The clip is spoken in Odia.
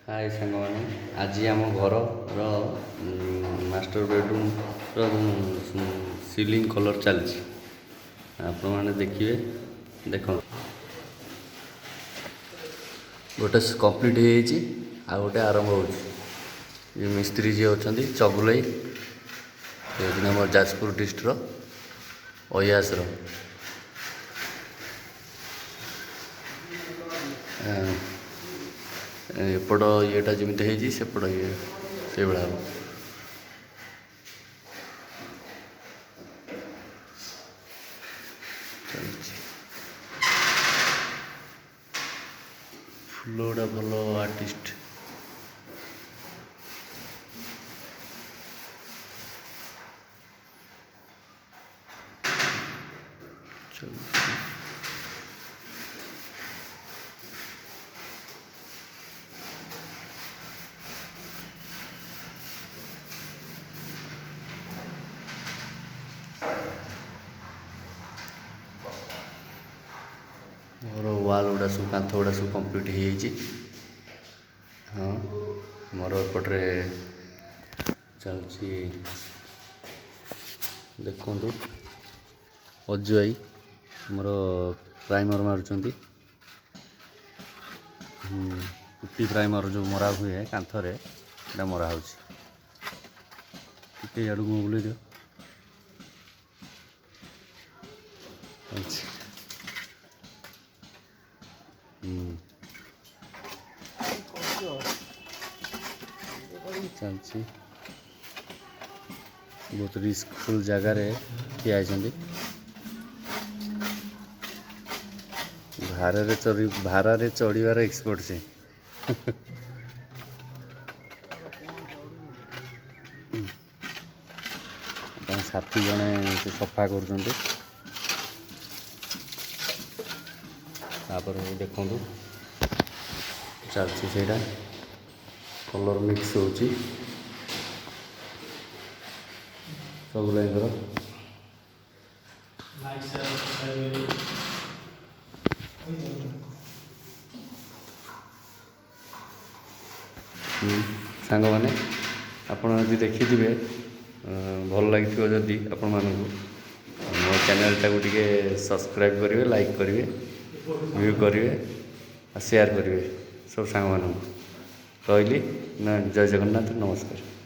ହାଏ ସାଙ୍ଗମାନେ, ଆଜି ଆମ ଘରର ମାଷ୍ଟର ବେଡ଼ରୁମ୍ର ସିଲିଂ କଲର୍ ଚାଲିଛି। ଆପଣମାନେ ଦେଖିବେ, ଦେଖନ୍ତୁ। ଗୋଟେ କମ୍ପ୍ଲିଟ୍ ହେଇଯାଇଛି, ଆଉ ଗୋଟେ ଆରମ୍ଭ ହେଉଛି। ଏ ମିସ୍ତ୍ରୀ ଯିଏ ଅଛନ୍ତି ଚଗୁଲେଇ, ସେ ହେଉଛନ୍ତି ଆମର ଯାଜପୁର ଡିଷ୍ଟ୍ରିକ୍ଟର ଅୟାସର। ଏପଟ ଇଏଟା ଯେମିତି ହେଇଛି, ସେପଟ ଇଏ ସେଇଭଳିଆ ହେବ। ଚାଲିଛି। ଫୁଲ ଗୁଡ଼ା ଭଲ ଆର୍ଟିଷ୍ଟ। ଚାଲିଛି। ମୋର ୱାଲ୍ ଗୁଡ଼ା ସବୁ, କାନ୍ଥ ଗୁଡ଼ା ସବୁ କମ୍ପ୍ଲିଟ୍ ହେଇଯାଇଛି। ହଁ, ମୋର ଏପଟରେ ଚାଲିଛି। ଦେଖନ୍ତୁ, ଅଜୁ ଭାଇ ଆମର ପ୍ରାଇମର୍ ମାରୁଛନ୍ତି। ପୁଟି ପ୍ରାଇମର୍ ଯେଉଁ ମରା ହୁଏ କାନ୍ଥରେ, ସେଇଟା ମରା ହେଉଛି। ଟିକେ ଇଆଡ଼କୁ ବୁଲେଇ ଦିଅ। ଚାଲିଛି। ଚାଲିଛି। ବହୁତ ରିସ୍କଫୁଲ୍ ଜାଗାରେ ଠିଆ ହେଇଛନ୍ତି। ଭାରରେ ଚଢ଼ି, ଭାରରେ ଚଢ଼ିବାର ଏକ୍ସପର୍ଟ ସେ। ତାଙ୍କ ସାଥୀ ଜଣେ ସେ ସଫା କରୁଛନ୍ତି। ତାପରେ ଦେଖନ୍ତୁ, ଚାଲିଛି ସେଇଟା। କଲର୍ ମିକ୍ସ ହେଉଛି ସବୁ ଲାଇନର। ଲାଇକ୍, ସେୟାର, ସବସ୍କ୍ରାଇବ୍ କରିବେ। ସାଙ୍ଗମାନେ, ଆପଣ ଯଦି ଦେଖିଥିବେ, ଭଲ ଲାଗିଥିବ ଯଦି ଆପଣମାନଙ୍କୁ, ମୋ ଚ୍ୟାନେଲଟାକୁ ଟିକେ ସବସ୍କ୍ରାଇବ୍ କରିବେ, ଲାଇକ୍ କରିବେ, ଭ୍ୟୁ କରିବେ ଆଉ ସେୟାର କରିବେ ସବୁ ସାଙ୍ଗମାନଙ୍କୁ। ରହିଲି ନା, ଜୟ ଜଗନ୍ନାଥ, ନମସ୍କାର।